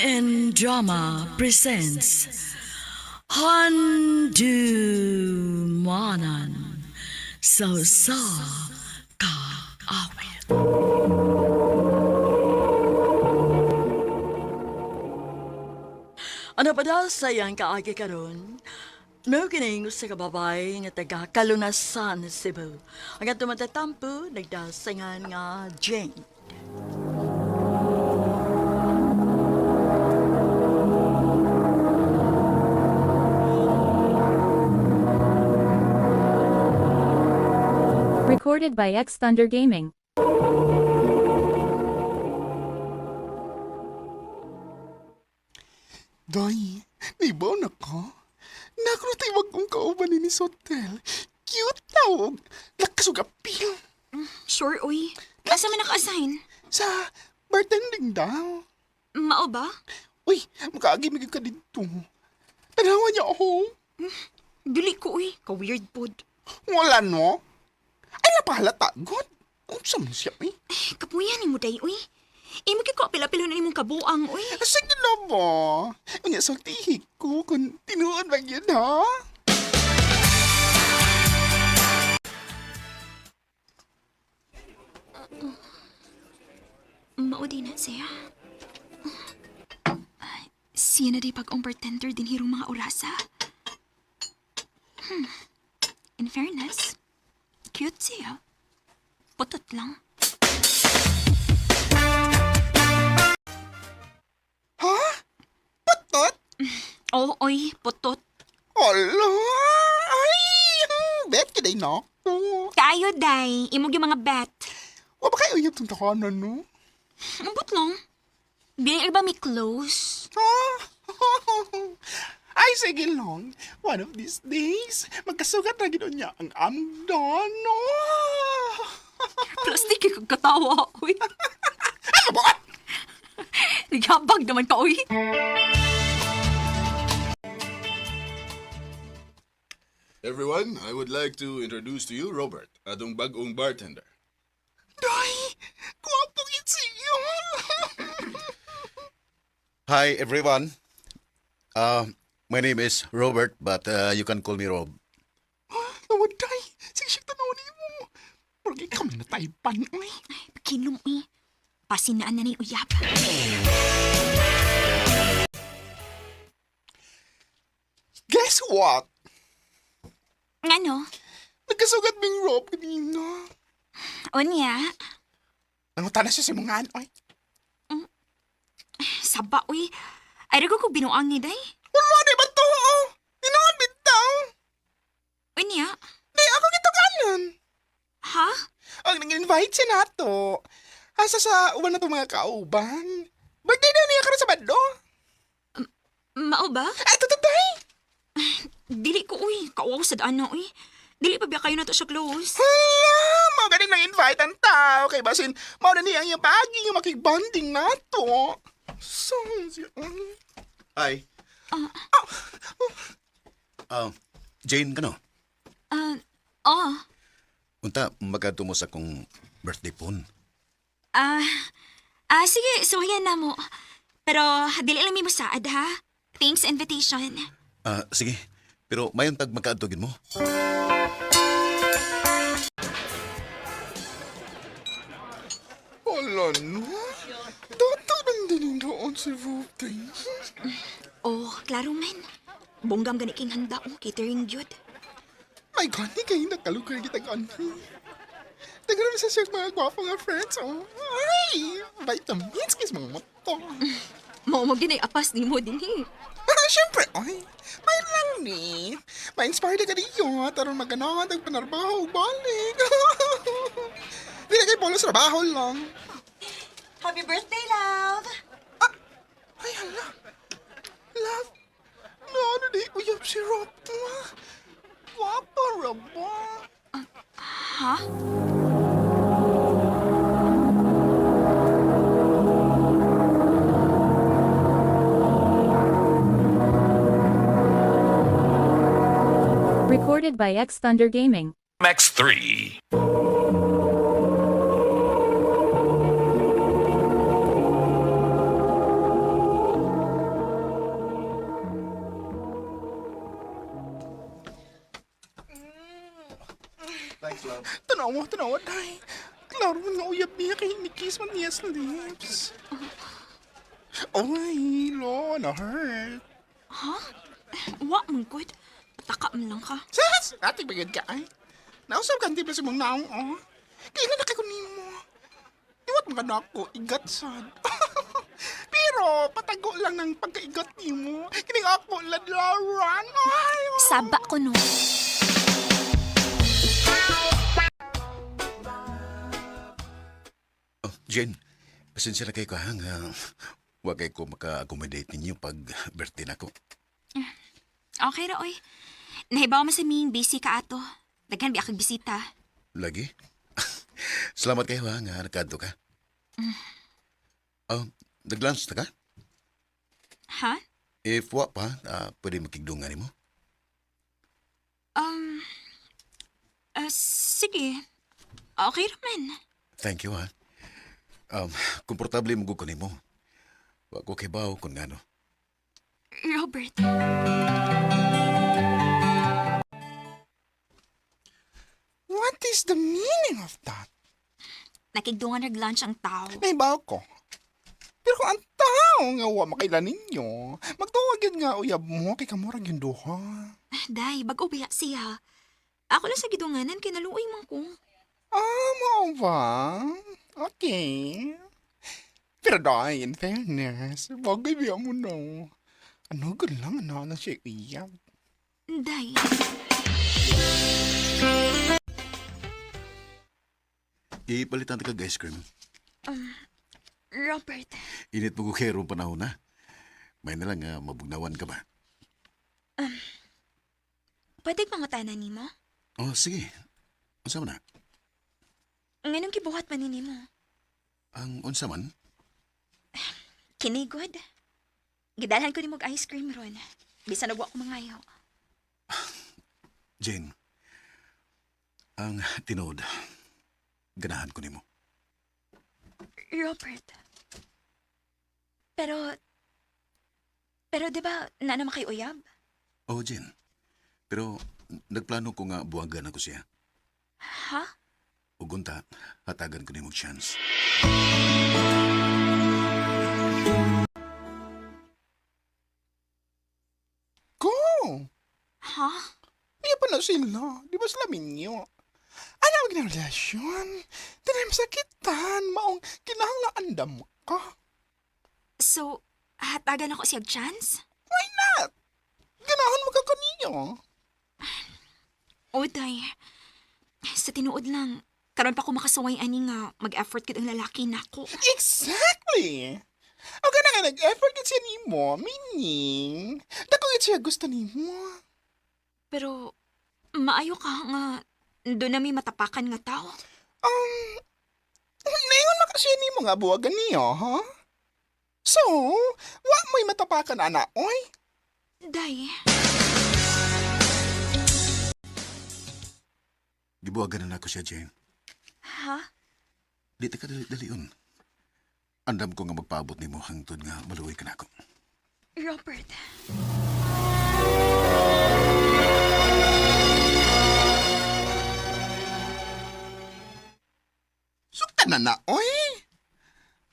MN Drama presents Handumanan sa sa Kaawit. Ano pa daw sa iyang kaagi karon? Mao kining usa ka babae nga taga Kalunasan, Cebu. Ang atong matatampo nagdasingan nga Jane. Recorded by X Thunder Gaming. Day, nibaw na ka? Nakrutay wag kong kauban ni sa hotel. Cute tawag. Lakas og apil. Sure, uy. Asa man naka-assign? Sa bartending daw. Mao ba? Uy, makaagi mig ka dito. Tanawa niya ako. Dili ko, uy. Ka-weird pod. Wala no. Ay, napahalata. God. Unsa man siya, eh? Kapuyan ni mo, day, uy. Imo kay ko apil-apilon na imong kabuang, uy. Sige na ba? Unya, sultihi ko kung tinuod ba yun, ha? Mao di na siya. Ay, siya na di pag-ong bartender din hirong mga orasa. In fairness, cute siya. Putot lang. Ha? Patot? Oo, oy, putot. Hala! Ay! Bet ka day na ako. Kayo, day. Imog yung mga bet. Wa ba kayo uyab tong tahanan, no? Ambot lang. Dili ba may close? Ah! Ay, sige lang. One of these days, magkasugat na ginoon niya ang amdan, no? Plastic kay katawa, uy. Ano ba? Naghabag naman ka, uy. Everyone, I would like to introduce to you Robert, atong bagong bartender. Day! Gwapo gid siya! Hi everyone. Uh, my name is Robert, but you can call me Rob. Nawa, day! Sige siya tanaw ni mo. Porque kami na taypan, uy. Pakinlom, uy. Pasinaan na ni uyab. Guess what? Ngano? Nagkasugat ming Rob kanina. Unya, Nangutan na siya sa mga ano, ay. saba, uy. Ay, ko binuang ni day. Wala, di ba to? Tinood bitaw. Unya, Di, ako gitukanan. ha? Ang nag-invite siya nato. Asa sa uban na to mga kauban. Birthday daw niya karon sa Bado. Mao ba? Ay, tatay! Dili ko, uy. Kauaw sa daan na, uy. Dili pa biya kayo na to siya close. Hala! Mao ganing nang-invite ang tao. Kay basin, mao na niya ang iyang paagi nga makigbanding nato. So, siya. Hi. Jane, kano? Ah, oh. Unta, magkadto mo sa kong birthday phone. Ah, ah, sige, suwayan na mo. Pero, dili lang mi mo saad, ha? Thanks invitation. Ah, sige. Pero mayon tag magkaadto gid mo. Hala no. Dato nang dining doon si Rob day. Oh, klaro man. Bonggam gani king handa, oh, catering gyud. My God, ni kayo nakalukay kita gani. Nagkaroon sa siya mga gwapo nga friends, oh. Ay, vitamins kis mga moto. Mao mo ginay apas nimo dinhi. Ah, siyempre, ay, may lang ni. Ma-inspire na ka niyo, taron maganahan, tagpanarbaho, balik. Di na kayo bolos trabaho lang. Happy birthday, love! Ah, ay, hala. Love, no, ano di, uyab si Rob. Guwapo, Rob. Ha? Recorded by X Thunder Gaming. Max 3. Tanawa, tanawa, day. Klaro man nga uyab niya kay ni-kiss man niya sa lips. Oy, lo, na-hurt. Ha? Wa man gud. Pataka man lang ka. Sas! Ate, bagad ka ay. Nausap ka, hindi pa sa mong naong, oh. Kailan na kayo nimo? Iwat mga nako, igat sad. Pero, patago lang ng pagkaigat nimo. Kining ako, ladlaran. Ay, oh. Saba ko no. Oh, Jane, pasensya na kayo ka, ha? Nga, wa kay ko maka-accommodate ninyo pag birthday na ko. Okay ra oy. Nahibaw man sa ming busy ka ato. Daghan biya kag bisita. Lagi? Salamat kayo, ha, nga nakaadto ka. Oh, nag-lunch na ka? Ha? If wa pa, pwede makigdungan nimo. Um sige. Okay ra man. Thank you, ha. Komportable mo ko nimo. Wa ko kibaw kung ngano. Robert. What is the meaning of that? Nakigdungan nag lunch ang tao. Nahibaw ko. Pero kung ang tao nga wa makailan ninyo, magtuwag yun nga uyab mo kay kamurag yung duha. Day, bag-o biya siya. Ako lang sa gidunganan kay naluoy man ko. Ah, mao ba? Okay. Pero dahil, in fairness, bagay biya mo no. Ano, good lang, ano, na siya uyab. Day, Ipalitan ka ice cream. Robert. Init mo ko kay rong panahon na. May na lang nga mabugnawan ka ba? Pwede pangutana nimo? Oh, sige. Unsa man na? Nganong gibuhat man ni nimo? Ang unsa man? Kini good. Gidalhan ko nimo og ice cream ron. Bisan og wa ko mangayo. Jane. Ang tinuod. Ganahan ko nimo. Robert. Pero Pero 'di ba na naman kay uyab? Oh, Jane. Pero nagplano ko nga buwagan ako siya. Ha? Ug unta, hatagan ko nimo og chance. Go! Ha? Iya pa na sila. Di ba sila minyo? Ano ang relasyon? Tinay masakitan. Maong kinahanglan andam ka. So, hatagan ako siya og chance? Why not? Ganahan mo ka kaniyo. O, day. Sa tinuod lang, karon pa ko makasuway ani nga mag-effort gid ang lalaki nako. Exactly! O ka na nga nag-effort gid siya nimo, meaning, dako gid siya gusto nimo. Pero maayo ka nga doon na may matapakan nga tao. Naingon man kasi nimo nga buwagan niyo, ha? So, wa mo'y matapakan ana, oy. Day, Gibuwagan na nako siya, Jane. ha? Di ta ka dali-dalion. Andam ko nga magpaabot nimo hangtod nga maluoy ka nako. Robert. Sukta na na, oy.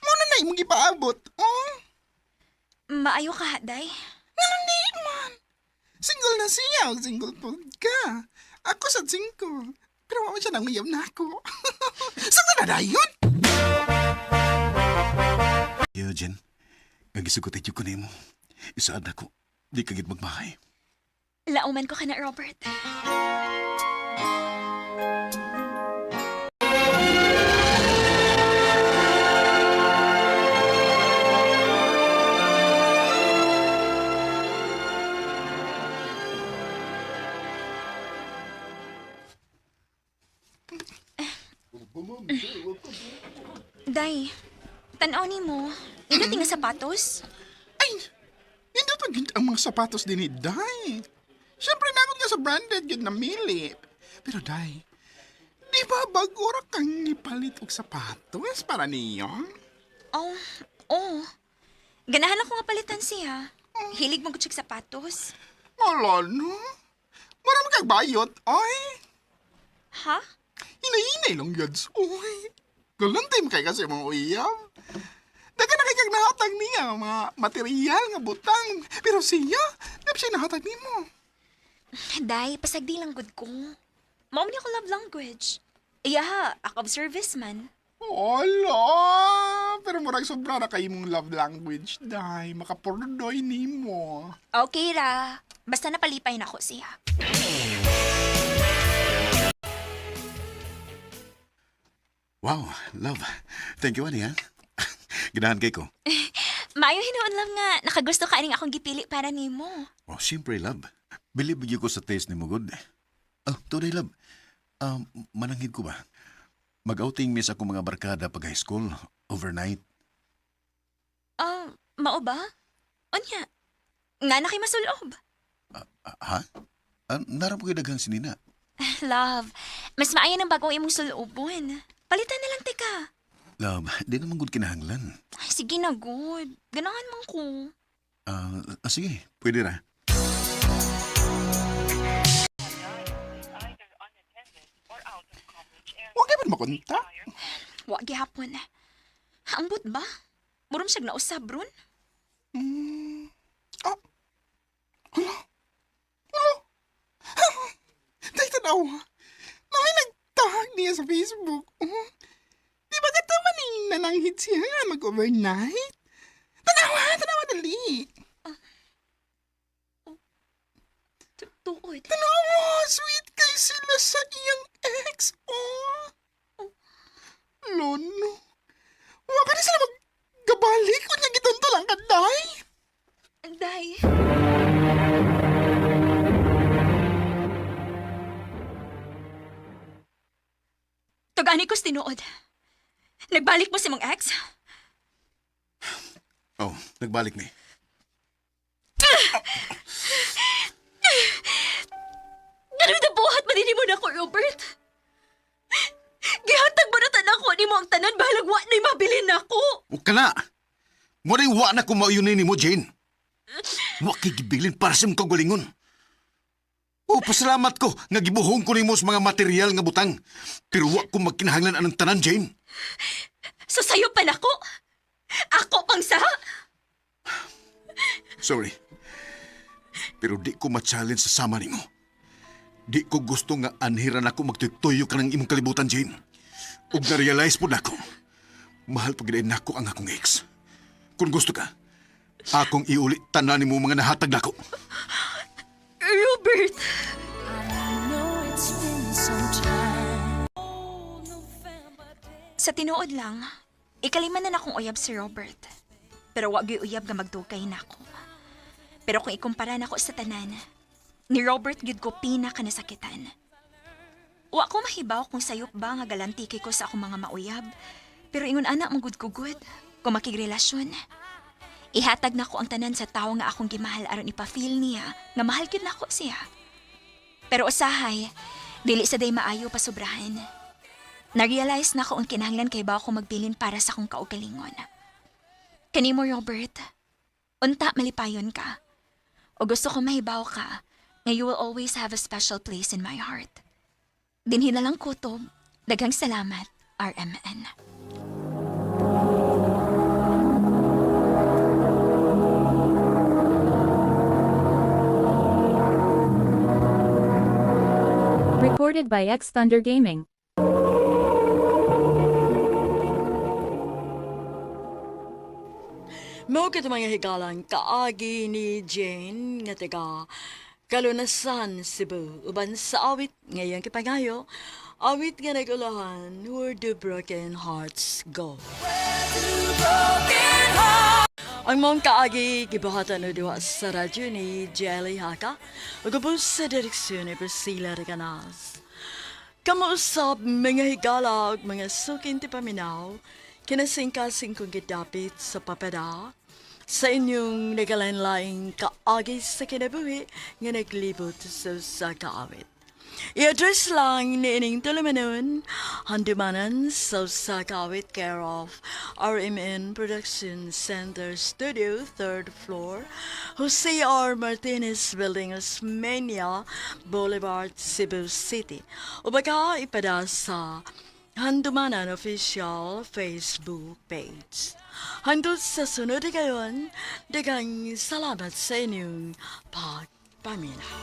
Muna na imong gipaabot, oh. Maayo ka, Day. Ganun di man. Single na siya, og single po ka. Ako sa single. Pero wa man siya nang uyab na ako. Sukta na dayon! Yo, Jane. Nga gisugot ko nimo. Isaad nako. Di ka gid magmahay. Lauman ko ka na, Robert. Day, tanaw ni mo. Ino tinga sapatos? Ay, hindi pa gid ang mga sapatos din ni Day. Siyempre nakot nga sa branded gid na mili. Pero Day, di ba bago ra kang nipalit og sapatos para niyo? Oh, oh. Ganahan ako nga palitan siya. Hilig mo gud sapatos. Wala no. Mura man kag bayot, oy. Ha? Hinay-hinay lang yun. Uy, galantay mo kay kasi mga uyab. Daga na kay kag nahatag niya ang mga material nga butang. Pero siya, di siya nahatag nimo. Day, pasagdi lang gud ko. Mao man ako love language. Iya, act of service man. Hola! Pero murag sobra na kay imong love language, day. Makapurdoy nimo. Okay ra. Basta napalipay na ako siya. Wow, love. Thank you, ani, ha? Ganahan kay ko. Maayo hinuon lang nga nakagusto ka aning akong gipili para nimo. Oh, siyempre, love. Believe gyud ko sa taste ni mo, good. Oh, today, love. Mananghid ko ba? Mag-outing miss ako mga barkada pag high school, overnight. Ah, mao ba? Unya. Nga na kay masulob. Ah, ha? Ah, naram ko daghang sinina. Love, mas maayo ng bagong imong sulobon. Palitan na lang tika. Love, di naman good kinahanglan. Ay, sige na, good. Ganahan man ko. Sige, pwede ra. Huwag kayo makontak. Wa gihapon. Ambot ba? Murom siyag nausab ron. Ah. Hala. Hala. Day, tanawa. Nami nagtag niya sa Facebook. Oh. Di ba katawa ni nananghid siya nga mag-overnight? Tanawa, tanawa, dali. Tuod. Tanawa, sweet kay sila sa iyang ex. Oh. Lono. Wa ka na sila maggabalik. Unya gitunto lang kaday. Day. Tugani ko tinuod. Nagbalik mo si mong ex? Oh, nagbalik ni. Ganun na buhat manini mo na ako, Robert. Gihatag mo na tanan ko ni mo ang tanan, bahalag wa na'y mabilin ako. Huwag ka na! Muring wa na kumauyon ni mo, Jane. Wa kay gibilin para sa imong kagalingon. O, pasalamat ko nga gibuhong ko nimo sa mga material nga butang. Pero wa ko magkinahanglan anang tanan, Jane. So sayo pa nako. Ako pang sa. Sorry. Pero di ko ma-challenge sa sama nimo. Di ko gusto nga anhiran ako magtuyo ka ng imong kalibutan, Jane. Ug na-realize po nako. Mahal pa gid nako ang akong ex. Kung gusto ka, akong iuli tanan nimo mga nahatag nako. Robert! Sa tinuod lang, ikalima na nakong uyab si Robert. Pero wag gyud uyab nga magdugay nako. Pero kung ikumpara nako sa tanan, ni Robert gyud ko pinaka nasakitan. Wa ko mahibaw kung sayop ba nga galanti kay ko sa akong mga mauyab. Pero ingon ana man gud ko gud kung makigrelasyon. Ihatag nako ang tanan sa tawo nga akong gimahal aron ipa-feel niya nga mahal gyud nako siya. Pero usahay, dili sa day maayo pasubrahan. Na-realize na ko ang kinahanglan kay ba ako magbilin para sa akong kaugalingon. Kanimo Robert, unta malipayon ka. O gusto ko mahibaw ka nga you will always have a special place in my heart. Dinhi na lang kutob. Daghang salamat, RMN. Recorded by X Thunder Gaming. Mao kito mga higalang kaagi ni Jane nga taga Kalunasan, Cebu. Uban sa awit ngayong kipangayo, awit nga nagulahan, Where Do Broken Hearts Go? Ang mong kaagi gibuhatan o duha sa radyo ni Jelly Haka ug ubos sa direksyon ni Priscilla Reganas. Kamuusap mga higala ug mga sukin ti paminaw, kinasingkasing kong gidapit sa papada, sa inyong nagalain-laing kaagi sa kinabuhi nga naglibot sa usa ka awit. I-address lang ni ining tulumanon, Handumanan sa usa ka awit, care of RMN Production Center Studio, 3rd floor, Jose R. Martinez Building, Osmeña Boulevard, Cebu City. O baka ipada sa Handumanan Official Facebook page. Hangtod sa sunod kayon, daghang salamat sa inyong pagpaminaw.